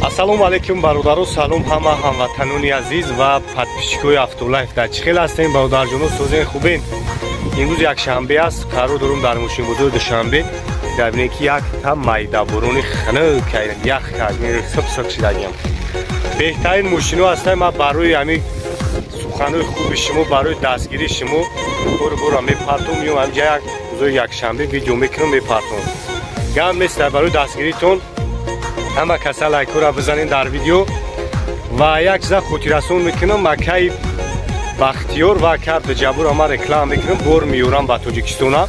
Ассалому алайкум бародаро, салом ҳама ҳамватанони азиз ва подписчикои Автолайф. Дар чӣ хел ҳастем бародарҷоно, созен хубен? Имрӯз якшанбе аст, қарор дорум дар мошинбозори Душанбе. Дар бинем ки якта майдаборони хунук ях кард, сиқ-сиқ шидагиам. Беҳтарин мошино ҳастанд. Ман барои ҳамин суханои хуби шумо, барои дастгирии шумо бор-бора мепартом, меом ҳамҷа як рӯзои якшанбе видео мекунам, мепартом. Гап нест, барои дастгиритон ҳама каса лайкҳоро бизанед дар видео. Ва як чиза хотиррасон мекунам, акаи Бахтиёр ва ака Абдуҷабборро ман реклама мекунам, бор меёрам ба Тоҷикистона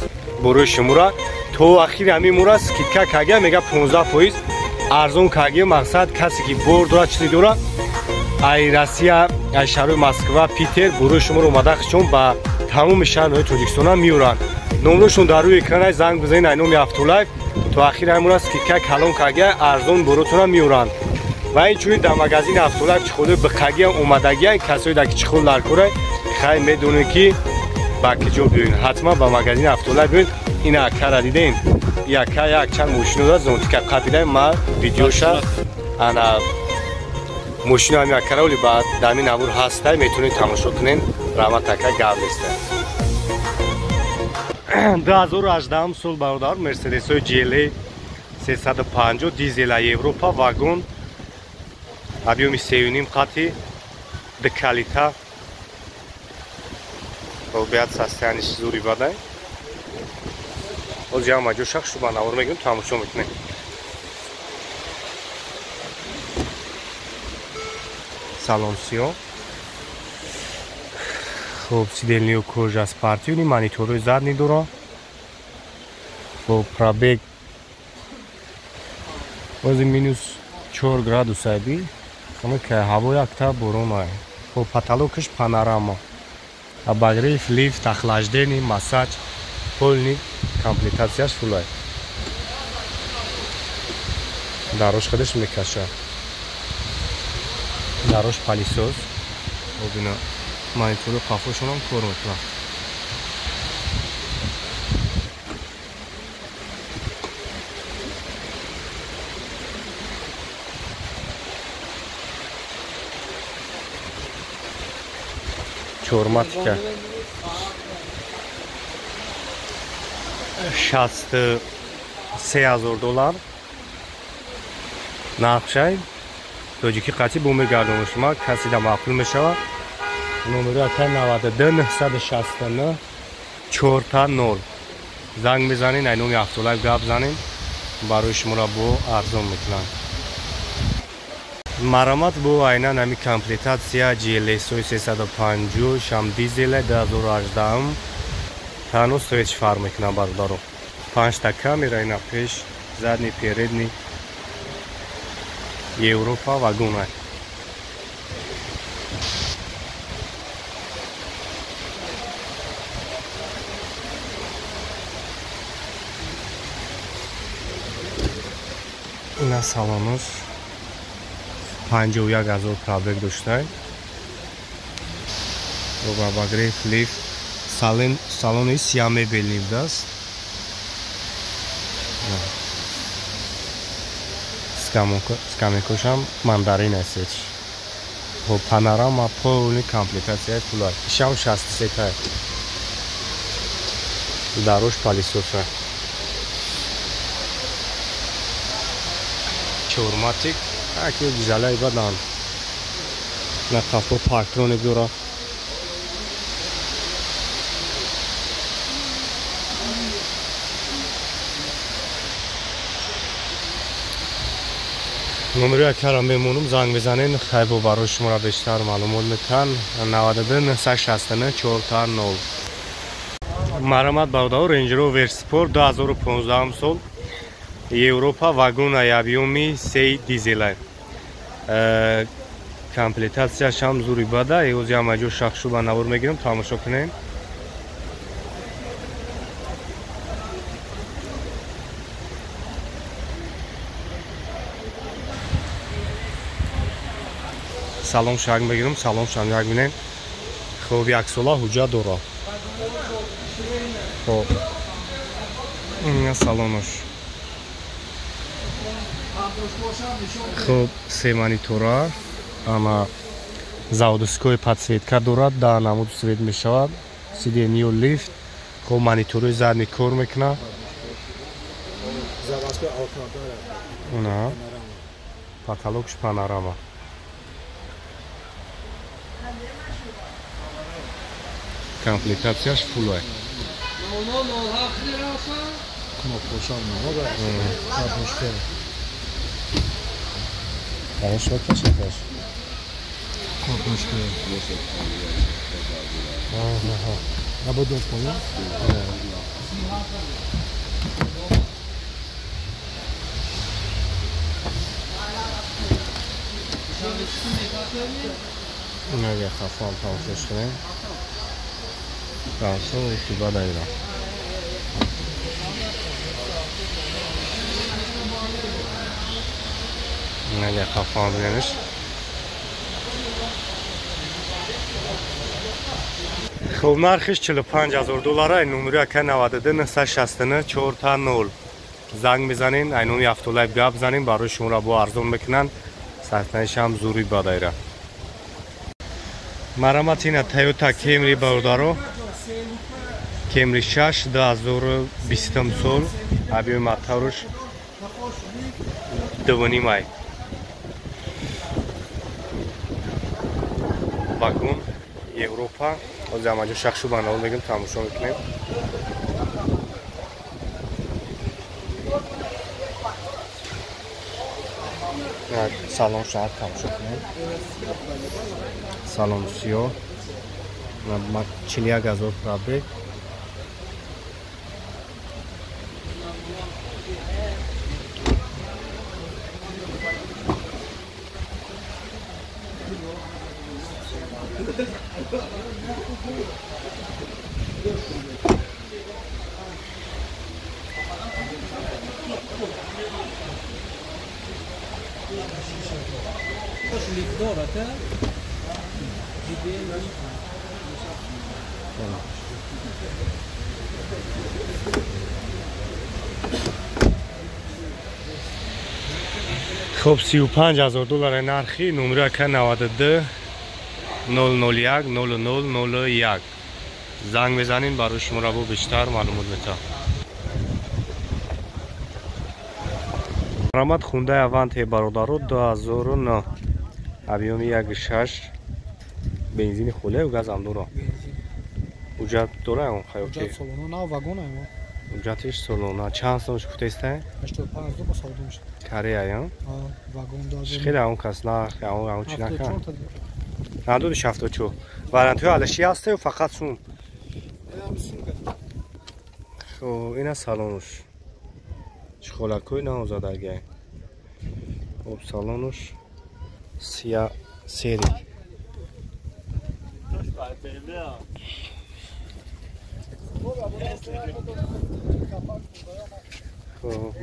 борои шуморо. То ахири ҳамин мора скидка кагия, мега 15% арзон кагия. Мақсад касе ки бор дорад, чизе дорад, ай Россия, ай шаҳрҳои Москва, Питер борои шуморо омада хичон ба тамоми шаҳрҳои Тоҷикистона меёранд. Номрошон дар рӯи экран, занг бизанед ай номи Автолайф. То ахири ҳамин мора скидка калон кагия, арзон боротона меёранд. Ва инчунин дар магазини Автолайф чехолҳои биқагия омадагия, касое дар ки чехол дар кора, хай медонед ки ба киҷо биёед, ҳатман ба магазини Автолайф биёед. Ин акара дидем, яка як чанд мошино дорад, зонтика қапида, ма видеоша ана мошино ҳамин акара оли ба дар ҳамин навор ҳастай, метавонед тамошо кунед. Раҳмат ака, гап неста. 2018 сол бародар, Мерседесҳои GLA 350 дизела, Европа, вагон, объёми 3,5 қати, дукалита, беҳад состояниш зури бадай. Ҳозир ҳама ҷо шах шуба навор мегирем, тамошо мекунем. Салон сиёҳ. Хуб, сидельниё кожа спортивный, мониторҳои задний дора. Хуб, пробег ҳозир минус 4 градус айби. Ҳаво якта борон ай. Хуб, потолокаш панорама. Обогрев, лифт, охлаждение, массаж, полный комплектацияш фулай. Дарош худаш мекашад. Дарош пылесос. Обина монитори қафошонам кор мекунад. Чорматика 63 000 доллар нархшай, тоҷикӣ қатъи бо мегардонад шума, касе да маъқул мешавад. Номери ака 92 969 4 0, занг мезанед, ай номи Автолайф гап занед, барои шуморо бо арзон мекунанд. Марамат бо айнан ҳами комплектация GLS-ҳои 350 шам дизела 2018, танҳо светш фарқ мекунад бародаро. Панҷта камера ина пеш, задний, передний, Европа, вагона. Ина салонус, 51 000 пробег доштай. Обогрев, лифт, салони сия мебельный будааст. Скамейкошам мандарин аст. Хоб, панорама, полный комплектацияи пулай. Ишам 63 тай. Дарош пылесоса. Чорматик, аки дизелаи бадан. На қафо парктроник дора. Номери акара мемонам, занг мезанед, хайбо барои шуморо бештар маълумот метаҳанд. 92 969 4 0. Марамат бародаро, Range Rover Sport 2015 сол, Европа, вагона, объёми 3 дизела. Комплектацияшам зури бада. Ҳозир ҳама ҷо шахшуба навор мегирам, тамошо кунем. Салон шак мегирам, салон шам як бинем. Хуб, яксола ҳуҷҷат дорад. Хуб, ин салонош. Хуб, се монитора, ама заводской подсветка дорад, да намуд свет мешавад, сиденье лифт, хуб монитори задний кор мекунад. На потолокш панорама. Комплектацияш фулай. Нага хафам тамошош кунем. Тамошо итиба дайра. Нага хафам бинеш. Хуб, нархиш 45,000 доллар, номери ака 92 969 4 0. Занг мезанин, айноми Автолайф гап занин, барои шуморо бо арзон мекунанд. Сахтанишам зури бадайра. Марамат ина Toyota Camry бародаро. Camry 6 2020 сол, объёми моторуш 2.5 май. Вагон Европа. Ҳозир ҳамаҷо шахшу банаол мегим, тамошо мекунем. Салон шаҳр тамошо кунем. Салон сиёҳ. 41,000 пробег. Хуб, 35,000 доллар нархи, номери ака 92 001 00 01. Занг мезанин, барои шуморо бо бештар маълумот метавад. Марамат Хундай Аванте бародаро 2009. Объёми 1.6, бензини холия газам дора. Ҳуҷҷат дора он хаёки? Ҳуҷҷат солона на вагон ай. Ҳуҷҷатиш солона. Чанд сомш гуфтаиста? 85 ду бо савдо мешавад. Корея, я? Вагон 2009. Хеле он кас нарх, он чи нака. Надуди 74. Вариантҳои алаши ҳаста ё фақат сум? Хуб, ина салонуш. Чхолакои навзадагай. Хуб, салонуш сия сери. Хуб,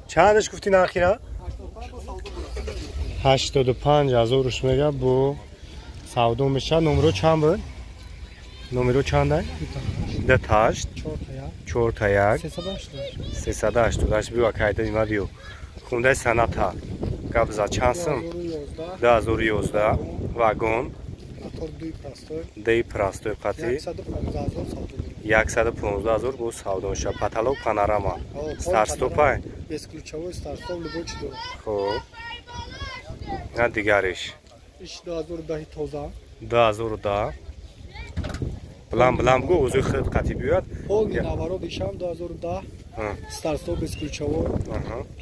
чандаш гуфти нархира? 85,000 мега бо савдо мешавад. Номеро чанд буд? Номеро чанд? 28 4 1 388. Биё акайда има биё. Хундай Соната. Гап за чанд сум? 2011 вагон. Ди простой қати 115,000 бо савдо мешавад. Потолок панорама. Старстопай? Бесключевой старстоп любой чи дорад. Хуб. На дигариш. 2010 тоза. 2010. Блам блам гу узуи худ қати биёяд. Полный наворот ишам 2010. Старстоп бесключевой.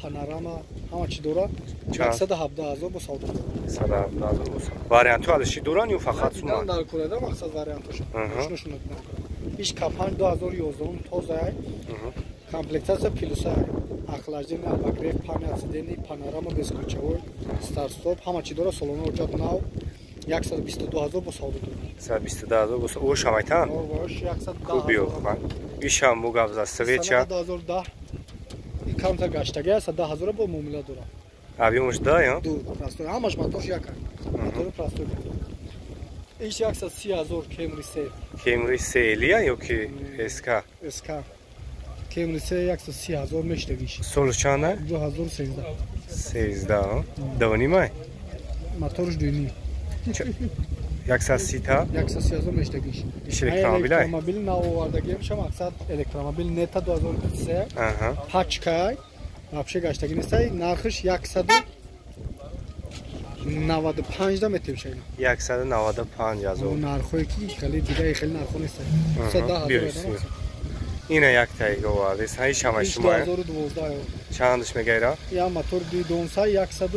Панорама ҳама чи дорад. 117,000 бо савдо. 117,000 бо савдо. Вариантҳо алиши доранд ё фақат суман? Дар курада мақсад вариантҳоша. Шунашон Иш К5 2011 тоза. Комплектация плюса. Охлаждение, обогрев, память сидений, панорама бесключевой, старт-стоп, ҳама чи дорад, салони ҳуҷҷат нав, 122,000 бо савдо дорад. 122,000 бо савдо. Ош ҳамайтан? Ош 110,000. Биё, ишам бо гап за свеча. 2010. Камтар гаштаги аст, 10,000 бо муомила дорад. Объёмаш да, я? Ду, простой. Ҳамаш мотор як. Мотори простой. Иш 130 000, Кемри се. Кемри се Элия ё ки СК? СК. Кемри се 130 000 мештагиш. Солш чанда? 2013. 13, 2,5? Моторш 2,5. 130 та? 130 000 мештагиш. Иш электромобил? Электромобил наовардагием ша, мақсад электромобил нета 2023. Пачкай. Вообще гаштаги нестай, нархиш 195 да метем шайна. 195 000. Нархое ки хеле дига, хеле нархо нестай. 110 000. Ина як таига овардес. Ҳай, шама шумо. 2012. Чандаш мегайра? Я мотор 2.2, 115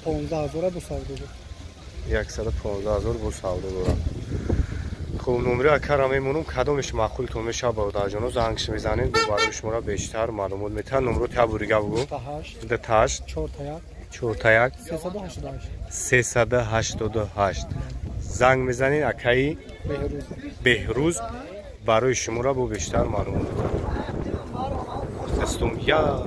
000 бу савдо буд. 115 000 бу савдо дорад. Хуб, номери акара мемонум, кадомеш маъқултон мешавад, бародарҷоно, зангш мезанед, бо барои шуморо бештар маълумот метаҳад. Номро табурига бугӯ. 28 4 1 4 1 388. 388. Занг мезанед, акаи Беҳрӯз барои шуморо бо бештар маълумот метаҳад. Дастум як.